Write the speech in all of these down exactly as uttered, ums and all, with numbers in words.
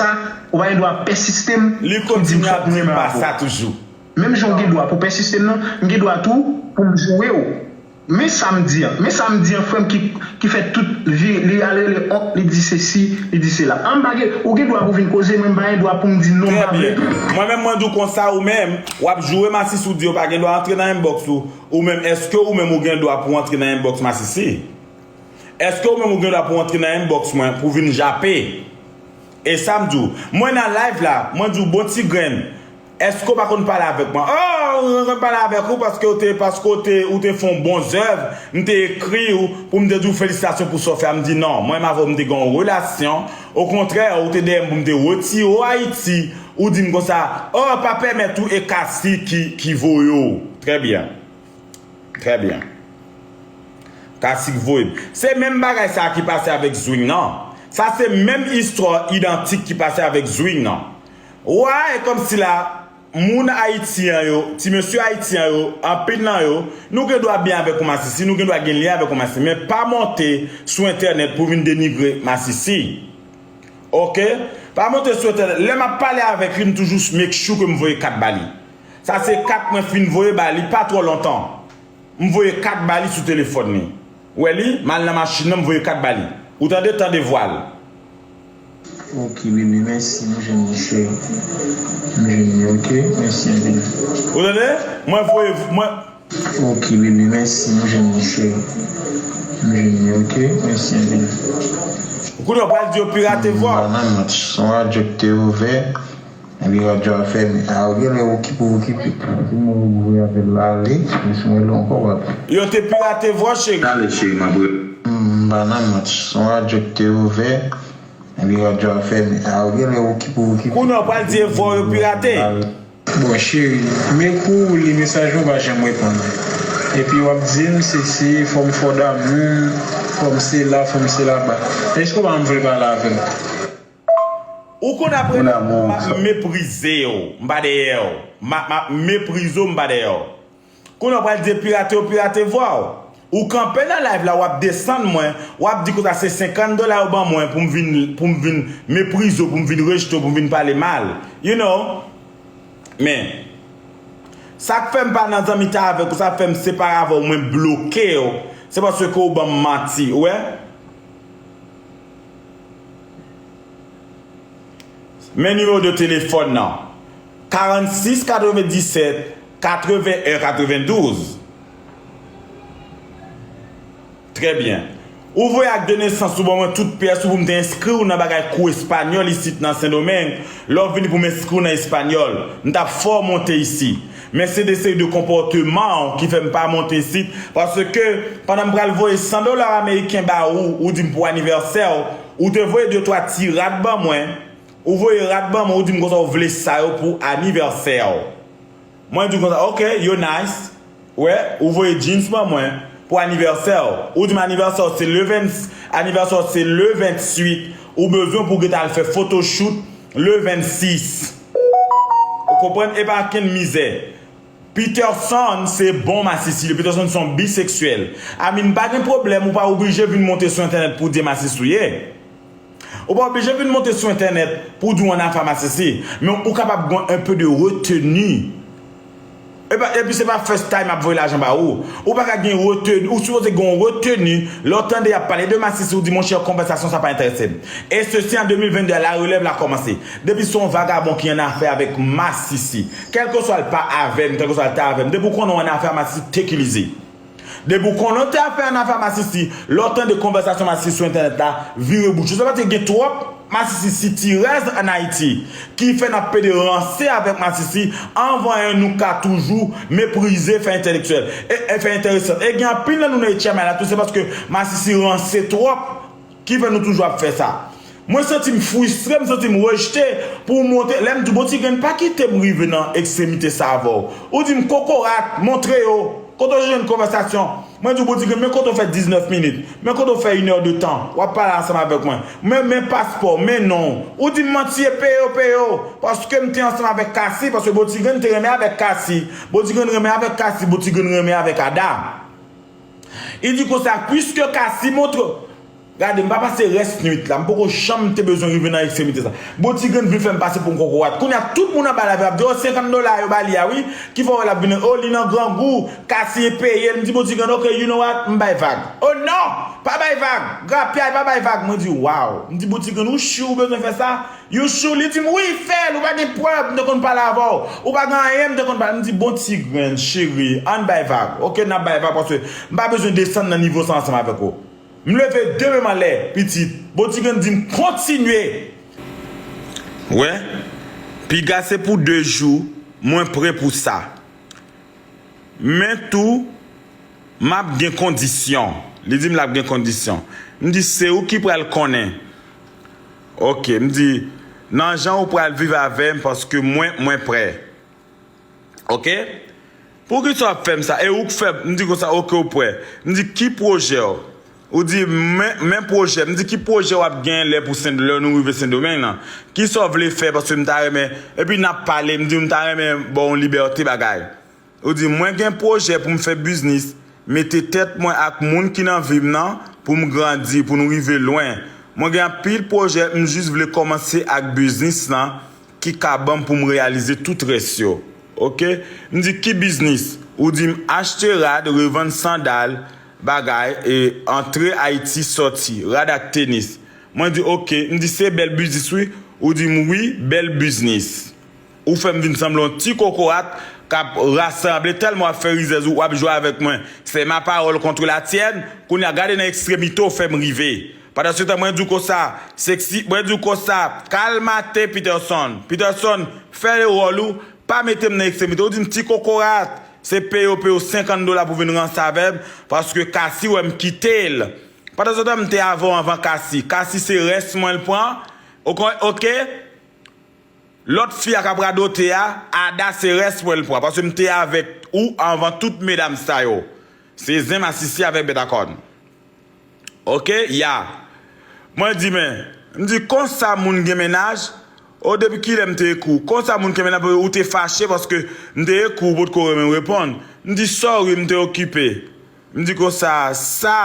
sa, ou pa gen dwa pèsiste m, Li kontinye ap di m pa sa toujou. Menm jan w gen dwa pou pèsiste m nan, m gen dwa tou pou m joure w. Men sa m di an, men sa m di an, frè m ki, ki fè tout vi li al rele onk, li di sesi, li di sela. An m pa gen, ou gen dwa pou vin koze mwen, m pa gen dwa pou m di non, m pa vle. Mwen menm mwen di w konsa, ou menm w ap joure Masisi, ou di yo pa gen dwa antre nan inbox ou. Ou menm, èske ou menm ou gen dwa pou antre nan inbox Masisi? Èske ou menm ou gen dwa pou antre nan inbox mwen pou vin jape? E sa m di w, mwen nan live la, mwen di w bon ti grenn, èske w pa konn pale avèk mwen? Oh, mwen konn pale avèk ou paske ou te, paske ou te, ou te fè yon bon zèv, m te ekri w pou m te di w felisitasyon pou sa w fè a. M di non, mwen m avè w m te gen yon relasyon, okontrè, ou te dèyè m pou m te retire w Ayiti, ou di m konsa, oh, pa pèmèt ou e Cassie ki, ki voye w. Trè byen. Trè byen. Cassie k voye m. Se menm bagay sa ki pase avèk Zwing nan. Sa se menm istwa idantik ki pase avèk Zwing nan. Wa, e kòmsi la, moun Ayiti an yo, ti mesye Ayiti an yo, anpil nan yo, nou gen dwa byen avèk yon masisi, nou gen dwa gen lyen avèk yon masisi, men pa monte sou entènèt pou vin denigre masisi. Oke? Pa monte sou entènèt. Lè m ap pale avèk li, m toujou make sure ke m voye kat ba li. Sa se kat mwen fin voye ba li pa twò lontan. M voye kat ba li sou telefòn li. Ou wè li, m al nan machin nan, m voye kat ba li. Ou tande, tande vwa l. Ok bebe, mèsi, m jwenn li cheri. M jwenn li, ok, mèsi anpil. Ou tande? Mwen voye, mwen. Ok bebe, mèsi, m jwenn li cheri. M jwenn li, ok, mèsi anpil. Kounye a w pral di yo pirate vwa w. M pa nan match, se yon radyo ki te ouvè. Epi radyo a fèmen. A, ou genlè okipe, okipe. Si mwen ouvri avè l ale, men si mwen rele ankò, w ap. Yo te pirate vwa w, cheri. Ale, cheri, m ap rele. M pa nan match. Se yon radyo ki te ouvè. Epi radyo a fèmen. A, ou genlè okipe, okipe. Kounye a w pral di e vwa w yo pirate. Bon, cheri, m ekri w, li mesaj mwen, ou pa janm reponn mwen. Epi w ap di m, se, se, fò m fò damou m, fò m sela, fò m sela ba. Èske w pa janm vle pale avè m? Ou konn apre m ap meprize w, m pa dèyè w. M ap, m ap meprize w, m pa dèyè w. Kounye a w pral di pirate yo pirate vwa w. Ou kanpe nan live la, w ap desann mwen, w ap di konsa se senkant dola yo ban mwen pou m vin, pou m vin meprize w, pou m vin rejte w, pou m vin pale mal. You know? Men, sa k fè m pa nan zanmitay avèk ou, sa k fè m separe avè w, mwen bloke w, se paske w ban m manti, ou wè? Men nimewo de telefòn nan. Karannsis katrevenndisèt katreven en katrevendouz. Trè byen. Ou voye ak de nesans ou ban mwen tout pyès ou pou m te enskri w nan bagay kou espanyòl isit nan Sendomeng. Lè w vini pou m enskri w nan espanyòl, m t ap fè w monte isit. Men se de seri de konpòteman w ki fè m pa monte isit. Paske pandan m pral voye san dola ameriken ba ou, ou di m pou anivèsè w, ou te voye de twa ti rad ban mwen. Ou voye rad ban mwen, ou di m konsa ou vle sa yo pou anivèsè w. Mwen di w konsa, ok, yo nice. Wè, ou voye jeans ban mwen pou anivèsè w. Ou di m anivèsè w se le ven, anivèsè w se le ventuit. Ou bezwen pou w gentan al fè photoshoot le vennsis. Ou konprann? E pa kenn mizè. Peterson se bon masisi li. Peterson se yon biseksyèl. I mean, pa gen pwoblèm, ou pa oblije vin monte sou entènèt pou w di e masisi w ye. Ou pa oblije vin monte sou entènèt pou w di w annafè a masisi. Men ou kapab gen un peu de retenue. Epi, epi se pa first time ap voye lajan ba ou. Ou pa ka gen retenue, ou sipoze gen yon retenue. Lè w tande y ap pale de masisi, ou di, monchè, konvèsasyon sa pa enterese m. Et ceci en deux mille vingt-deux, la relève la commencé. Depi se yon vagabon ki annafè avèk masisi, kèlkeswa l pa avè m, kèlkeswa l ta avè m, depi w konnen w annafè a masisi, take it easy. Depi w konnen w te ap fè annafè a masisi, lè w tande konvèsasyon masisi sou entènèt la, vire bouch ou. Se paske gen twòp masisi sitirèz ann Ayiti ki fè n ap pede ranse avèk masisi, anvan en nou ka toujou meprize fè entelektyèl e, e fè enteresan. E gen anpil nan nou nan H M I la tou, se paske masisi ranse twòp ki fè nou toujou ap fè sa. Mwen santi m fristre, m santi m rejte pou w monte. Lè m di w, bon ti grenn, pa kite m rive nan ekstremite sa avè w. Ou di m, kokorat, montre yo. Kote w jwenn konvèsasyon? Mwen di w, bon ti grenn, men kote w fè diznèf minit? Men kote w fè inè de tan? W ap pale ansanm avèk mwen. Men, men paspò, men non w. Ou di m manti, e peye w, peye w. Paske m te ansanm avèk Kasi, paske bon ti grenn te renmen avèk Kasi. Bon ti grenn renmen avèk Kasi, bon ti grenn renmen avèk Ada. Li di konsa, puiske Kasi montre, Gade, m pa pase rès nwit la. M poko janm te bezwen rive nan ekstremite sa. Bon, Ti Grenn vin fè m pase pou yon kokorat. Kounye a, tout moun anba live la ap di, o, senkant dola yo ba li a, wi. Ki fè w wè l ap vin, o, li nan grangou, Kasi peye l. M di, bon, Ti Grenn, ok, you know what? M bay vag. O non! Pa bay vag! Grapyay, pa bay vag! Mwen di, waw! M di, bon, Ti Grenn, ou si w bezwen fè sa? You sure? Li di m, wi, fè l, ou pa gen prèv, m te konn pale avè w. Ou pa gen anyen, m te konn pale. M di, bon, Ti Grenn, cheri, ann bay vag. Ok, n ap bay vag, paske m pa bezwen desann nan nivo sa ansanm avèk ou. M leve de men m anlè, pitit. Bon, Ti Grenn di m, kontinye. Wè, piga se pou de jou, mwen prè pou sa. Men tou, m ap gen kondisyon. Li di m l ap gen kondisyon. M di, se ou ki pral konnen. Ok, m di, nan jan ou pral viv avè m, paske mwen, mwen prè. Ok? Poukisa w ap fè m sa? E ou k fè m, m di konsa, ok, ou prè. M di, ki pwojè w? Ou di, men, men pwojè. M di, ki pwojè w ap gen lè pou Sen, lè nou rive Sendomeng nan? Kisa w vle fè? Paske m ta renmen, epi n ap pale, m di, m ta renmen ba w yon libète bagay. Ou di, mwen gen pwojè pou m fè biznis, mete tèt mwen ak moun ki nan vi m nan pou m grandi, pou nou rive lwen. Mwen gen anpil pwojè, m jis vle kòmanse ak biznis lan, ki ka ban m pou m reyalize tout rès yo. Ok? M di, ki biznis? Ou di m achte rad, revann sandal, bagay, e antre Ayiti, sòti, rad ak tenis. Mwen di, ok. M di, se bèl biznis, wi. Ou di m, wi, bèl biznis. Ou fè m vin sanble yon ti kokorat k ap rasanble, tèlman w ap fè rizèz ou, w ap jwe avèk mwen. C'est ma parole contre la tienne. Kounye a, gade nan ekstremite w fè m rive. Pandan se tan, mwen di w konsa, seksi, mwen di w konsa, kalmate Peterson. Peterson, fè wòl ou, pa mete m nan ekstremite. Ou di m ti kokorat, se peye w peye w senkant dola pou vin ranse avè m, paske Kasi wè m kite l. Pandan se tan, m te avè w anvan Kasi. Kasi se rès mwen l pran. Ok, ok? Lòt fi a k ap radote a, Ada se rès mwen l pran, paske m te avèk ou anvan tout medam sa yo. Se zen masisi avèk bèt a kòn. Ok, ya. Mwen di, men, m di, konsa moun gen mennaj? O, depi kilè m te ekri w? Konsa moun gen mennaj, ou te fache paske m te ekri w, ou potko renmen reponn. M di, sorry, m te okipe. M di konsa, sa,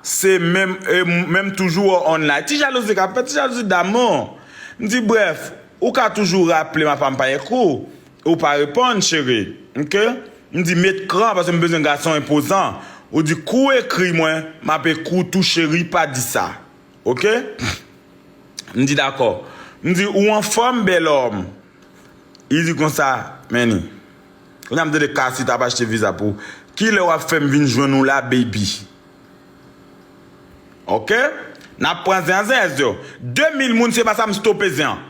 se menm, e, menm toujou w online. Ti jalouzi k ap fèt, ti jalouzi damou. M di, brèf, ou ka toujou raple m apa m pa ekri w, ou pa reponn, cheri. Ok? M di, met kran, paske m bezwen gason enpozan. Ou di, kou w ekri mwen, m ap ekri w tou, cheri, pa di sa. Ok? M di, dakò. M di, ou anfòm, bèlòm? Li di konsa, Manny, kounye a m tande Kasi t ap achte viza pou ou. Kilè w ap fè m vin jwenn ou la, baby? Ok? N ap pran zen an, zen an yo. De mil moun, se pa sa m stope zen an.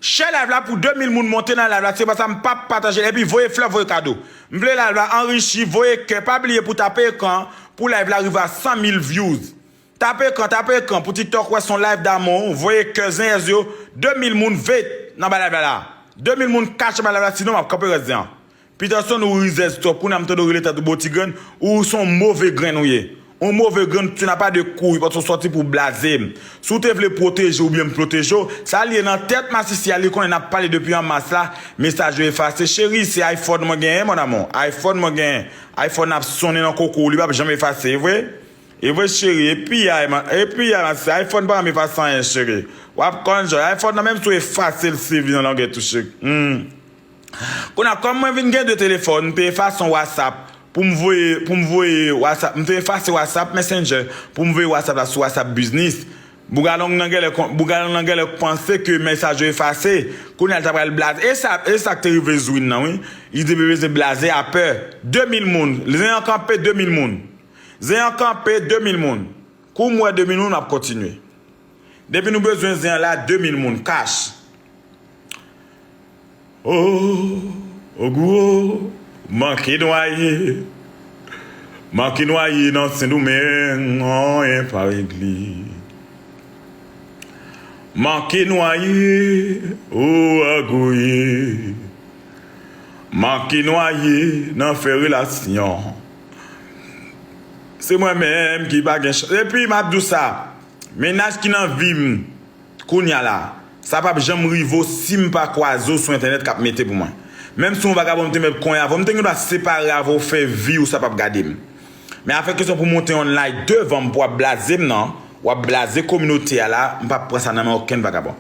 Share live la pou de mil moun monte nan live la, se pa sa m p ap pataje l. Epi voye flè, voye kado. M vle live la anrichi, voye kè, pa bliye pou tape ekran, pou live la rive a san mil views. Tape ekran, tape ekran pou TikTok wè se yon live damou, voye kè zen yèz yo, de mil moun vit nan ba live la la. De mil moun kache ba live la, sinon m ap kanpe rès zen an. Peterson, ou rizèz twòp, kounye a m tande w rele tèt ou bon ti grenn, ou se yon move grenn ou ye. Yon move grenn, tu n'as pas de couilles, paske w sòti pou blaze m. Si w te vle pwoteje oubyen m pwoteje w, sa li ye nan tèt masisi a, li konnen n ap pale depi an mas la, mesaj yo efase. Cheri, se iPhone mwen genyen, mon amour. iPhone mwen genyen. iPhone ap sonnen nan koko w, li p ap janm efase, e vre? E vre, cheri, epi a, epi a, se iPhone pa renmen efase anyen, cheri. W ap konn jan, iPhone nan menm si w efase l, se vi nan longè tou, cheri. Hmm. Kounye a, kòm mwen vin gen de telefòn, m te efase yon WhatsApp pou m voye, pou m voye WhatsApp, m te efase WhatsApp Messenger pou m voye WhatsApp la sou WhatsApp Business. Bougalong nan genlè kon-, Bougalong nan genlè panse ke mesaj yo efase. Kounye a, l ta pral blaze. E sa, e sa k te rive Zwin nan, wi. Li te bezwen blaze a pè. De mil moun. Zen an kanpe de mil moun. Zen an kanpe de mil moun. Kou m wè de mil moun, m ap kontinye. Depi nou bezwen zen an la, de mil moun, cash. O, o gwo, manke nwaye. Manke nwaye nan Sendomeng, anyen pa regle. Manke nwaye, o agoye. Manke nwaye nan fè relasyon. Se mwen menm ki pa gen chans. Epi m ap di w sa, mennaj ki nan vi m kounye a la, sa p ap janm rive w si m pa kwaze w sou entènèt k ap mete pou mwen. Menm si w yon vagabon, m te mèt konyen avè w, m te gen dwa separe avè w, fè vi w, sa p ap gade m. Men afè kesyon pou monte yon live devan m pou w ap blaze m nan, W ap blaze kominote a la, m p ap pran sa nan men okenn vagabon.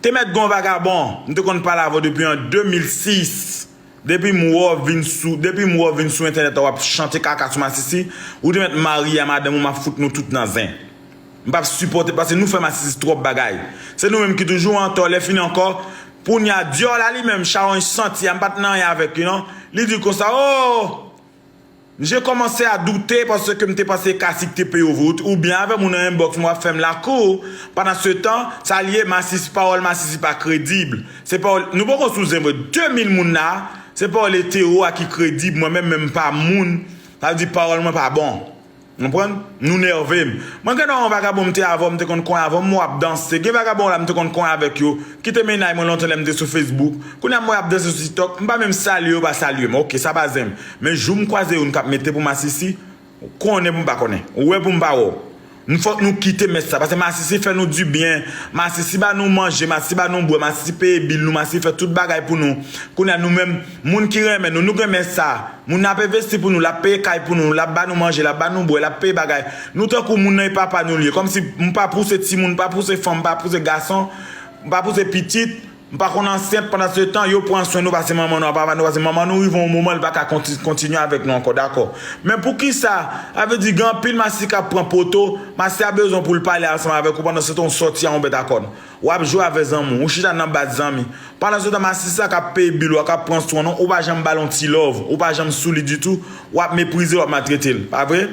Te mèt gon vagabon, m te konn pale avè w depi an de mil sis. Depi m wè w vin sou, depi m wè w vin sou entènèt la, w ap chante kaka sou masisi, ou te mèt marye a madanm ou, m ap fout nou tout nan zen. M p ap sipòte, paske nou fè masisi twòp bagay. Se nou menm ki toujou antò, lè fini ankò, pou nya dyòl la li menm, chawony santi a, m pa t nan anyen avèk li non. Li di konsa, oh! J'ai commencé à douter paske m te panse Kasik te peye w vre. Oubyen avè moun nan inbox mwen w ap fè m lakou. Pandan se tan, sa l ye, masisi, pawòl masisi pa kredib. Se pawòl, nou poko sou zen vre. De mil moun la, se pawòl Etero a ki kredib, mwen menm, menm pa moun. Sa vle di pawòl mwen pa bon. Ou konprann? Nou nève m. Mwen gen yon vagabon m te avè w, m te konn konyen avè w, m wè w ap danse. Gen vagabon la m te konn konyen avèk yo. Kite mennaj mwen lontan lè m te sou Facebook. Kounye a m wè y ap danse sou TikTok. M pa menm salye yo, pa salye m. Oke, sa pa zen m. Men jou m kwaze youn k ap mete pou masisi, ou konnen pou m pa konnen. Ou wè pou m pa wè w. Nou fòk nou kite mès sa. Paske masisi fè nou dibyen. Masisi ba nou manje, masisi ba nou bwè, masisi peye bil nou, masisi fè tout bagay pou nou. Kounye a nou menm, moun ki renmen nou, nou gen mès sa. Moun nan ap envesti pou nou, l ap peye kay pou nou, l ap ba nou manje, l ap ba nou bwè, l ap peye bagay. Nou tankou moun nan e papa nou l ye. Kòmsi m pa pouse timoun, m pa pouse fanm, m pa pouse gason, m pa pouse pitit, m pa konn ansent pandan se tan, yo pran swen nou pase manman nou, papa nou pase manman nou, rive yon moman, li pa ka konti-, kontinye avèk nou ankò, dakò. Men poukisa? Sa vle di gen anpil masisi k ap pran poto, masisi a bezwen pou l pale ansanm avèk ou pandan se tan w sòti a yon bèt a kòn. W ap jwe avè zanmi w, ou chita nan baz zanmi. Pandan se tan, masisi sa k ap peye bil ou a, k ap pran swen nou, ou pa janm ba l yon ti love, ou pa janm sou li ditou, w ap meprize l, w ap maltrete l. Pa vre?